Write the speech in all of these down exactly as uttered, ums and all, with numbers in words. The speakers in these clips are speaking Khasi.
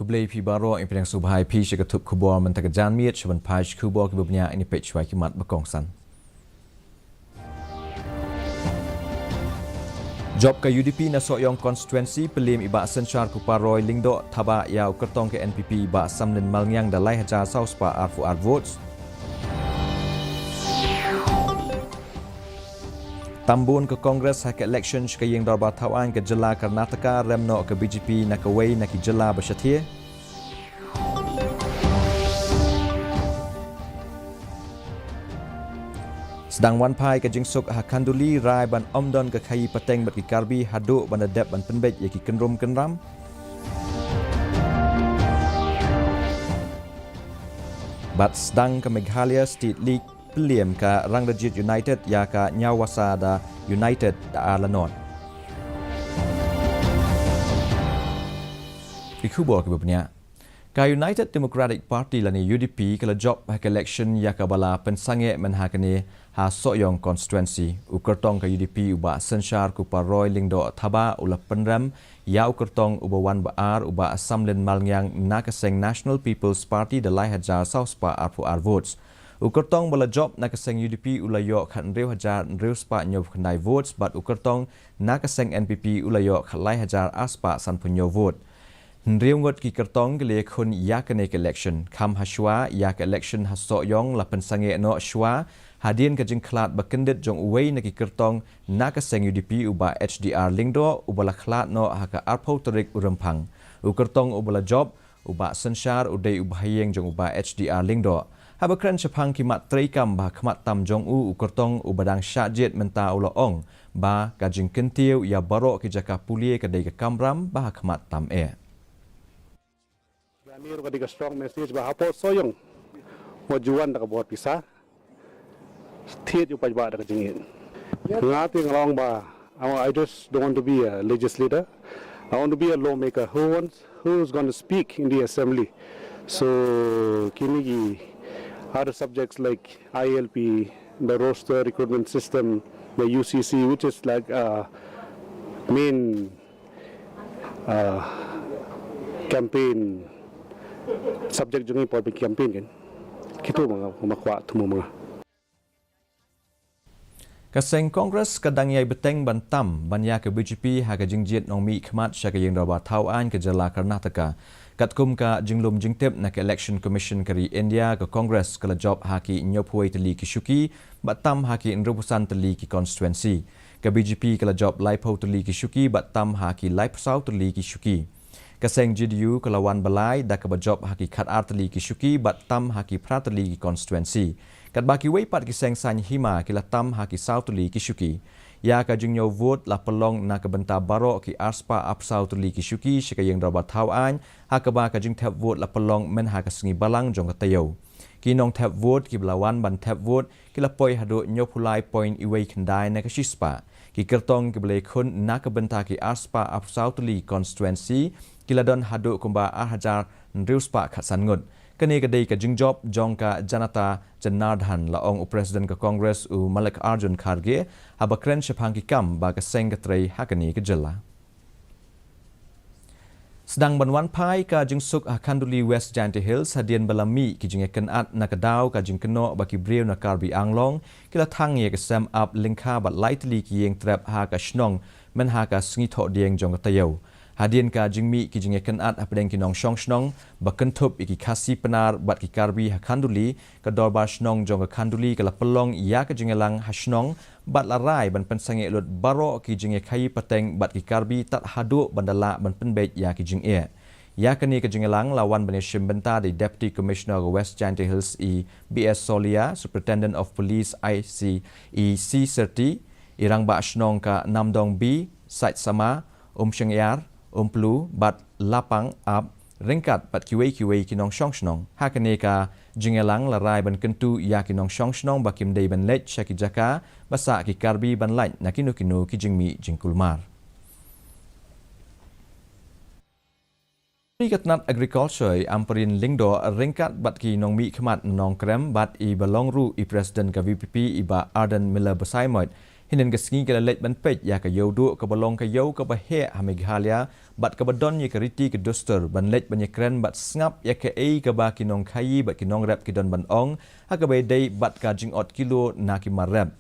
Khublei phi baroh, ïa phi nang subhai phi sha ka thup khubor mynta ka janmiet, sha ban peit khubor kiba bniah, ngin peit shuwa ki mat ba kongsan. Jop ka U D P na Sohiong constituency, pynliem i Bah Synshar Kupar Roy Lyngdoh Thabah ïa u kyrtong ka N P P Bah Samlin Malngiang da lai hajar saw spah arphew ar votes. Tam bun ka Congress ha ka election sha ka ïing dorbar thaw aiñ ka jylla Karnataka, rem noh ka B J P na kawei na ki jylla ba shathie. Sdang wan phai ka jingsuk ha Khanduli, rai ban ym don ka khaïi pateng bad ki Karbi haduh ban da dep ban pynbeit ïa ki kynrum kynram. Bad sdang ka Meghalaya State League, pynliem ka Rangdajit United ïa ka Nyawasa da United da ar la nod. Ki khubor kiba bniah. Ka United Democratic Party lane U D P ka la jop ha ka election ïa kaba la pynsangeh mynha kane ha Sohiong constituency. U kyrtong ka U D P u Bah Synshar Kupar Roy Lyngdoh Thabah u la pynrem ïa u kyrtong uba wan ba ar u Bah Samlin Malngiang na ka seng National People's Party da lai hajar saw spah arphew ar votes. U kyrtong ba la jop na ka seng U D P u la ïoh khathynriew hajar hynriew spah hynñiewphew khyndai votes bad u kyrtong na ka seng N P P u la ïoh khatlai hajar ar spah sanphew hynñiew vote. Hynriew ngut ki kyrtong ki la ïakhun ïa kane ka election. Kham hashwa, ïa ka election ha Sohiong la pynsangeh noh shwa hadien ka jingkhlad ba kyndit jong uwei na ki kyrtong na ka seng U D P u Bah H D R Lyngdoh uba la khlad noh ha ka arphew tarik u Rymphang. U kyrtong uba la jop u Bah Synshar u dei u bahaïing jong u Bah H D R Lyngdoh. Haba kren shaphang ki mat treikam ba ha khmat tam jong u, u kyrtong uba dang shah jied mynta u la ong ba ka jingkyntiew ïa baroh ki jaka pule ka dei ka kamram ba ha khmat tam eh. Ka ni ruh ka dei ka strong message ba hapoh Sohiong wat ju wan da ka bor pisa. Thied ïa u paidbah da ka jingïeit. Nga te nga long ba, I wa-, I just don't want to be a legislator. I want to be a lawmaker who wants, who's going to speak in the assembly. So kine ki other subjects like I L P, the roster recruitment system, the U C C, which is like a main, uh, campaign subject jong ngi por ba campaign kan. Kito ma nga, ma kwah thmu ma nga. Ka seng Congress ka dang ïai bteng ban tam ban ïa ka B J P ha ka jingjied nongmihkhmat sha ka ïing dorbar thaw aiñ ka jylla Karnataka. Katkum ka jinglum jingtip na ka Election Commission ka ri India, ka Congress ka la jop ha ki hynñiewphew tylli ki shuki bad tam ha ki hynriewphew san tylli ki constituency. Ka B J P ka la jop laiphew tylli ki shuki bad tam ha ki laiphew saw tylli ki shuki. Ka seng J D U ka la wan ba lai da kaba jop ha ki khatar tylli ki shuki bad tam ha ki phra tylli ki constituency. Katba kiwei pat ki seng saiñ hima ki la tam ha ki saw tylli ki shuki. Ïa ka jingñiew vote la pynlong na ka bynta baroh ki arspah arphew saw tylli ki shuki sha ka ïing dorbar thaw aiñ, ha kaba ka jingthep vote la pynlong mynha ka sngi Balang jong ka taïew. Ki nongthep vote kiba la wan ban thep vote ki la poi haduh hynñiewphew lai point uwei khyndai na ka shispah. Ki kyrtong kiba la ïakhun na ka bynta ki arspah arphew saw tylli constituency ki la don haduh kumba ar hajar hynriew spah khatsan ngut. Kane ka dei ka jingjop jong ka Janata Janardhan, la ong u President ka Congress u Mallikarjun Kharge haba kren shaphang ki kam ba ka seng ka trei ha kane ka jylla. Sdang ban wan phai ka jingsuk ha Khanduli, West Jaintia Hills, hadien ba la mih ki jingïakynad na ka daw ka jingkynnoh ba ki briew na Karbi Anglong ki la thang ïa ka sem ap lyngkha bad lai tylli ki ïing trep ha ka shnong mynha ka sngi Thohdieng jong ka taïew. Hadien ka jingmih ki jingïakynad hapdeng ki nongshong shnong ba kynthup ïa ki Khasi Pnar bad ki Karbi ha Khanduli, ka dorbar shnong jong ka Khanduli ka la pynlong ïa ka jingïalang ha shnong bad la rai ban pynsangeh lut baroh ki jingïakhaïi pateng bad ki Karbi tad haduh ban da lah ban pynbeit ïa ki jingeh. Ïa kane ka jingïalang la wan ban ïashim bynta da i Deputy Commissioner ka West Jaintia Hills, i B S Solia, Superintendent of Police, I C, i C Syrti, i Rangbah Shnong ka Namdong B, Saitsama, Umshyngiar, Umplu bad Lapang Ap, ryngkat bad kiwei kiwei ki nongshong shnong. Ha kane ka jingïalang la rai ban kyntu ïa ki nongshong shnong ba kim dei ban leit sha ki jaka ba sah ki Karbi ban lait na kino kino ki jingmih jingkulmar. Ka tnat Agriculture, i Ampareen Lyngdoh, ryngkat bad ki nongmihkhmat na Nongkrem bad i ba long ruh i President ka V P P, i Bah Ardent Miller Basaiawmoit, Hynnin ka sngi ki la leit ban peit ïa ka ïew duh kaba long ka ïew kaba heh ha Meghalaya bad kaba don ïa ka riti ka dustur ban leit ban ïakren bad sngap ïa kaei kaba ki nongkhaïi bad ki nongrep ki don ban ong ha kaba ïadei bad ka jingot kilo na ki mar rep.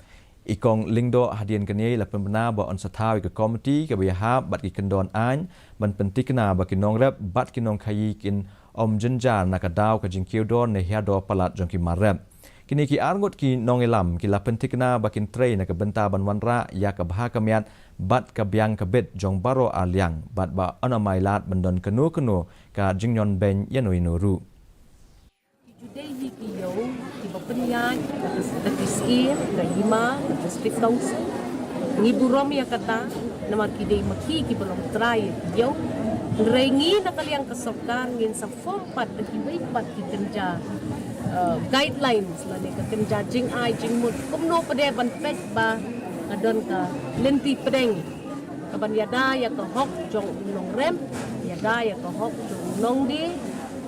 I Kong Lyngdoh hadien kane la pynbna ba yn sa thaw ïa ka komiti kaba ïahap bad ki kyndon aiñ ban pynthikna ba ki nongrep bad ki nongkhaïi kin ym jynjar na ka daw ka jingkiew dor ne hiar dor palat jong ki mar rep. Kine ki arngut ki nongïalam ki la pynthikna ba kin trei na ka bynta ban wanrah ïa ka bha ka miat bad ka biang ka bit jong baroh arliang bad ba yn ym ailad ban don kano kano ka jingñion beiñ ïano ïano ruh. Ki ju dei hi ki ïew kiba pynïaid da ka, da ka S A, ka hima, ka District Council. Ngi burom ïa kata namar ki dei ma ki kiba long trai ïa ki ïew. Hynrei ngi na ka liang ka sorkar ngin sa form pat da kiwei pat ki kynja, eh, guidelines lane ka kynja jingai jingmut kumno pat de ban peit ba ka don ka lynti pdeng kaban ïada ïa ka hok jong u nongrep, ïada ïa ka hok jong u nongdie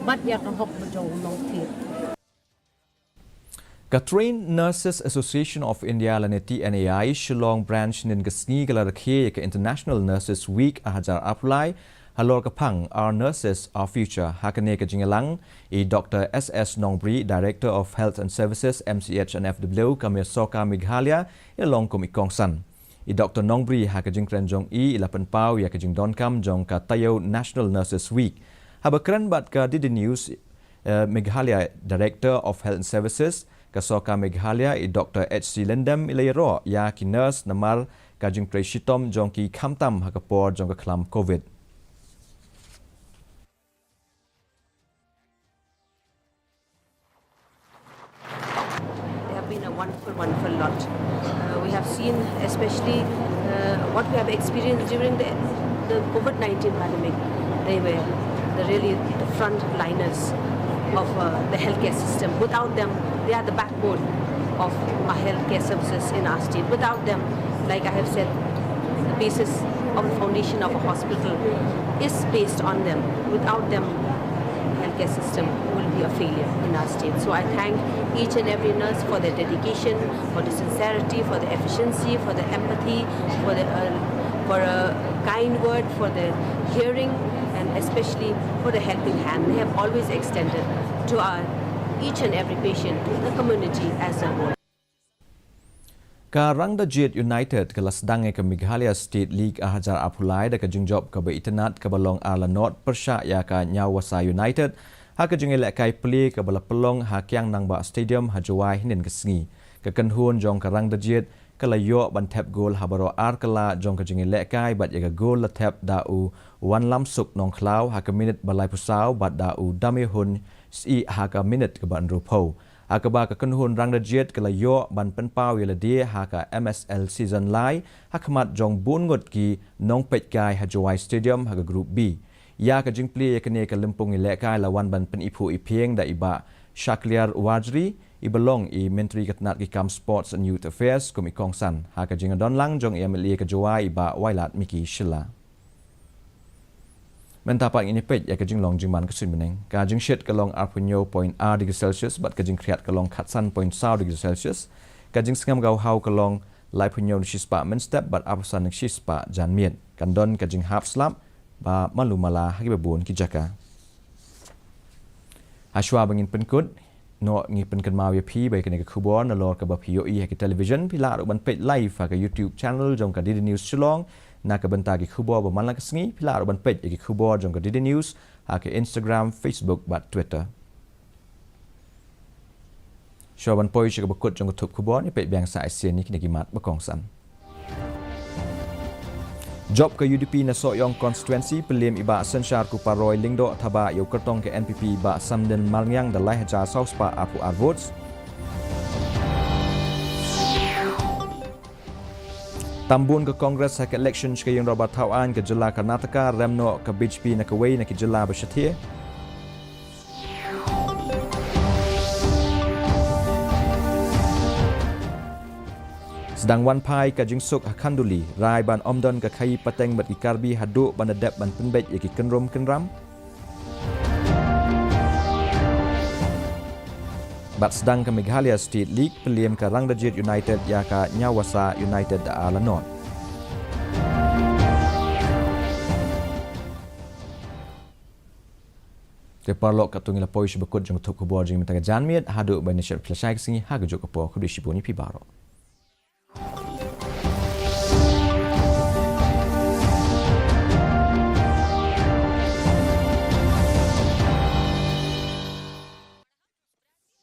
bad ïa ka hok jong u nongthied. Ka Trained Nurses Association of India lane T N A I Shillong Branch hynnin ka sngi ka la rakhe ïa ka International Nurses Week ar hajar arphew lai halor ka phang Our Nurses, Our Future. Ha kane ka jingïalang i Doctor S S Nongbri, Director of Health and Services, M C H and F W, ka Sorkar Meghalaya, i la long kum i kongsan. I Doctor Nongbri ha ka jingkren jong i i la pynpaw ïa ka jingdonkam jong ka taïew National Nurses Week. Haba kren bad ka D D News, eh, Meghalaya, Director of Health and Services ka Sorkar Meghalaya, i Doctor H C Lyngdoh, i la ïaroh ïa ki nurse namar ka jingtrei shitom jong ki khamtam ha ka por jong ka khlam Covid. They have been a wonderful, wonderful lot. Uh, we have seen, especially, uh, what we have experienced during the, the Covid nineteen pandemic. They were the really the front liners of, uh, the healthcare system. Without them, they are the backbone of our healthcare services in our state. Without them, like I have said, the basis of the foundation of a hospital is based on them. Without them, healthcare system will be a failure in our state. So I thank each and every nurse for their dedication, for the sincerity, for the efficiency, for the empathy, for the, uh, for a kind word, for the hearing, and especially for the helping hand they have always extended to our, each and every patient, to the community as a whole. Ka Rangdajied United ka la sdang ïa ka Meghalaya State League ar hajar arphew lai da ka jingjop kaba itynnad kaba long ar la nod pyrshah ïa ka Nyawasa United ha ka jingïalehkai plie kaba la pynlong ha Kiang Nangbah Stadium ha Jowai hynnin ka sngi. Ka kynhun jong ka Rangdajied ka la ïoh ban thep gol ha baroh ar kylla jong ka jingïalehkai bad ïa ka gol la thep da u Wanlamsuk Nongkhlaw ha ka minit ba laiphew saw bad da u Damehun Syih ha ka minit kaba hynriewphew. Ha kaba ka kynhun Rangdajied ka la ïoh ban pynpaw ïa lade ha ka M S L season lai ha khmat jong bun ngut ki nongpeitkai ha Jowai Stadium ha ka Group B. Ïa ka jingplie ïa kane ka lympung ïalehkai la wan ban pyniphuh iphieng da i Bah Shakliar Warjri, iba long i Myntri ka tnat ki kam Sports and Youth Affairs kum i kongsan. Ha ka jingdon lang jong i M L A ka Jowai i Bah Wailadmiki Shylla. Mynta pat ngin ïa peit ïa ka jinglong jingman ka suiñ bneng. Ka jingshit ka long arphew hynñiew point ar degree Celsius bad ka jingkhriat ka long khatsan point saw degree Celsius. Ka jingsngem ka haw ka long laiphew hynñiew na shispah mynstep bad arphew san na shispah janmiet. Kan don ka jinghap slap ba malu mala ha kiba bun ki jaka. Hashwa ba ngin pynkut noh, ngi pynkynmaw ïa phi ba ïa kane ka khubor nalor kaba phi ïohi ha ki television phi lah ruh ban peit live ha ka YouTube channel jong ka D D News Shillong. Na ka bynta ki khubor ba man la ka sngi phi lah ruh ban peit ïa ki khubor jong ka D D News ha ka Instagram, Facebook bad Twitter. Shuwa ban poi sha kaba kut jong ka thup khubor, ngin peit biang sa shisien ïa kine ki mat ba kongsan. Jop ka U D P na Sohiong constituency, pynliem i Bah Synshar Kupa Roy Lyngdoh, thabah ïa u kyrtong ka N P P i Bah Samdin Marngiang da lai hajar saw spah arphew ar votes. Tam bun ka Congress ha ka election sha ka ïing dorbar thaw aiñ ka jylla Karnataka, rem noh ka B J P na kawei na ki jylla ba shathie. Sdang wan phai ka jingsuk ha Khanduli, rai ban ym don ka khaïi pateng bad ki Karbi haduh ban da dep ban pynbeit ïa ki kynrum kynram. Bad sdang ka Meghalaya State League, pynliem ka Rangdajit United ïa ka Nyawasa United da ar la nod. Te paralok, katto ngi la poi sha ba kut jong ka thup khubor jong ngi mynta ka janmiet, haduh ban ïashem phi lashai ka sngi ha kajuh ka por, khublei shibun ïa phi baroh.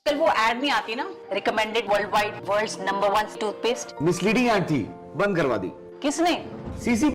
कल वो एड नहीं आती ना, recommended world wide world's number one toothpaste. Misleading ad थी, बंद करवा दी। किसने? सीसी